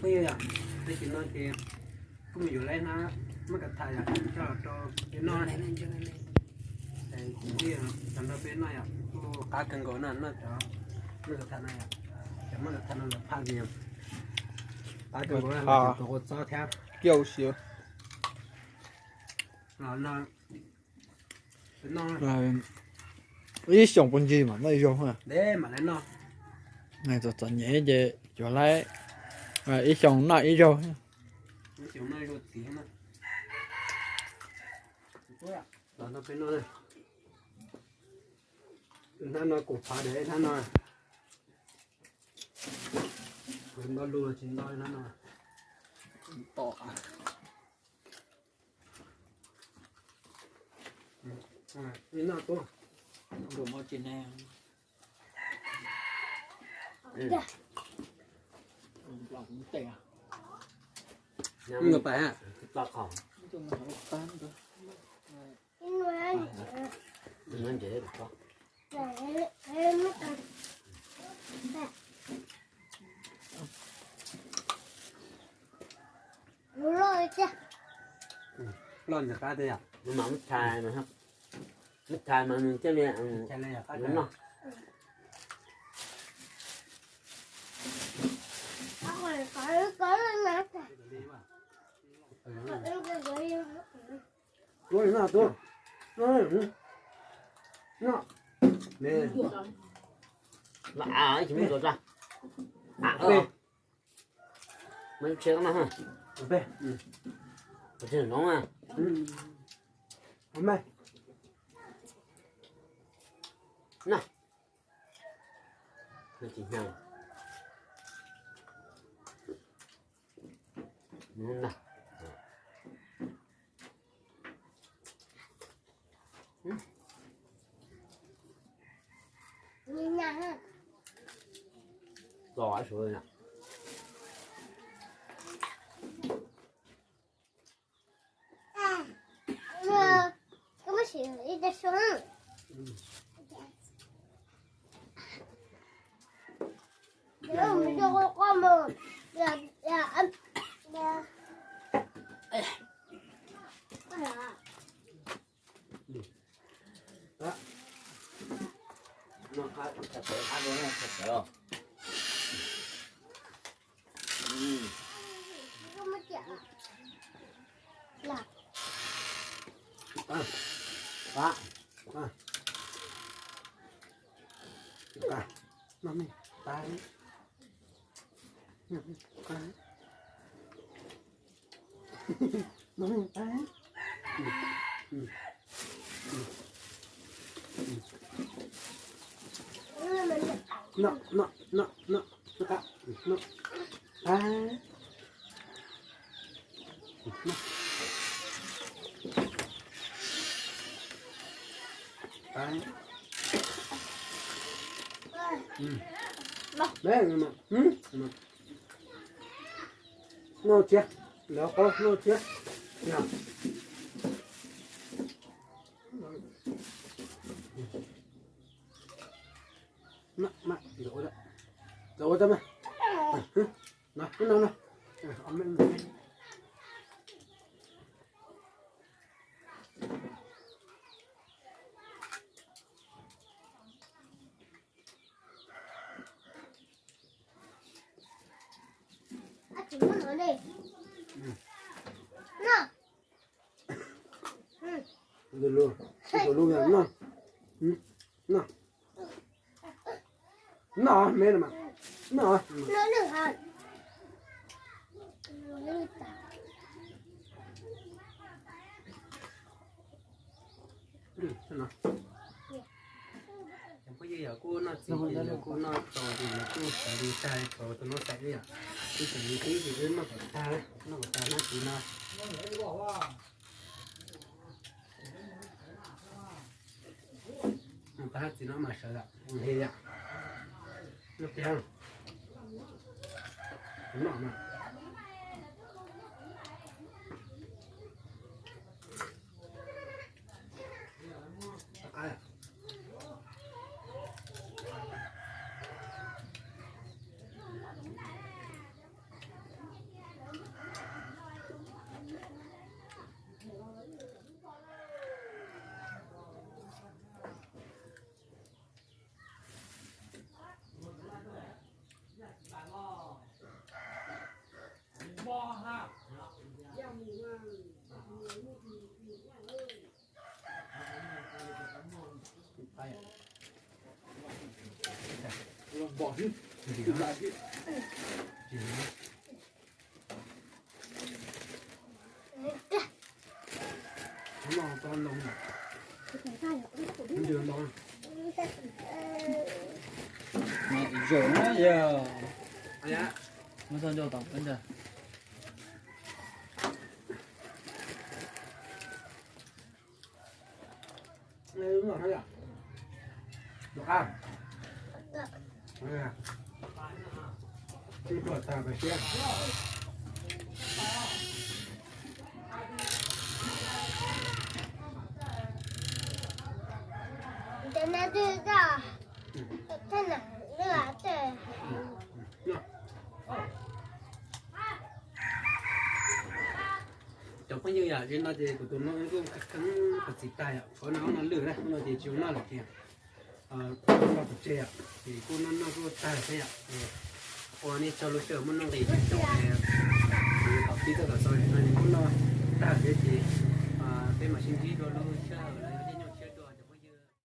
Phooj ywg yom, tag kis no ces kuj mus yuav lawv hnab mab ka tha yom, coj los rau peb noj. Tag kis no rau peb noj yom, kuj qab kawg nkaus na, noj cov mab ka tha no yom, cov mab ka tha no lawv phaj li qab kawg nkaus na, cov tua kua txob thiab. Ib xyoos puas ncig mam noj ib zaug? Txom txom nyem ces yuav lawv ib xyoos noj ib zaug. Hnab no kuv phav dev hnab no. Kuv nto lus tsis nto hnab no. Noj tuaj. Ntawd pais ha. Loj ntawm qab tiag yom. Muab tshais mas, muab tshais mas nws thiaj li noj. Noj tuaj. Noj. Los av ib tsis muaj tua tso. Av peb. Muaj lub tsheb no ha. Av peb. Tus tsheb zoov na. Av peb. Noj. Noj tsis hnyav. Noj. Txo suav na. Noj, noj, noj, noj, noj, noj. Noj thiab, lawv qhov noj thiab. Noj me no mas. Noj. Cov phooj ywg yog kuj noj txiv ces lawv kuj noj txaus ces lawv kuj xav li tag txaus tus no xav li yom. Kuj xav li tib ces wb noj kom tag, noj kom tag hnab txiv no. Noj tag hnab txiv no mas sawv lawm, li yom. Noj tiag. Noj mas. Zaum na yog, muab txoj ncauj tom peb ntag. Cov phooj ywg, yam li no ces kuv tus no kuj kheev qhov txiv tag yom, qhov no no lwj na, no ces tsis ua noj lawm tiag. Noj pov tseg yom, ces kuj noj noj kuj tag thiab yom. Ua nej tsaug lub sij hawm muaj nuj nqis tau pib txoj xov xwm no kuj noj tag thiab ces peb mam sib ntsib dua lub sij hawm los yog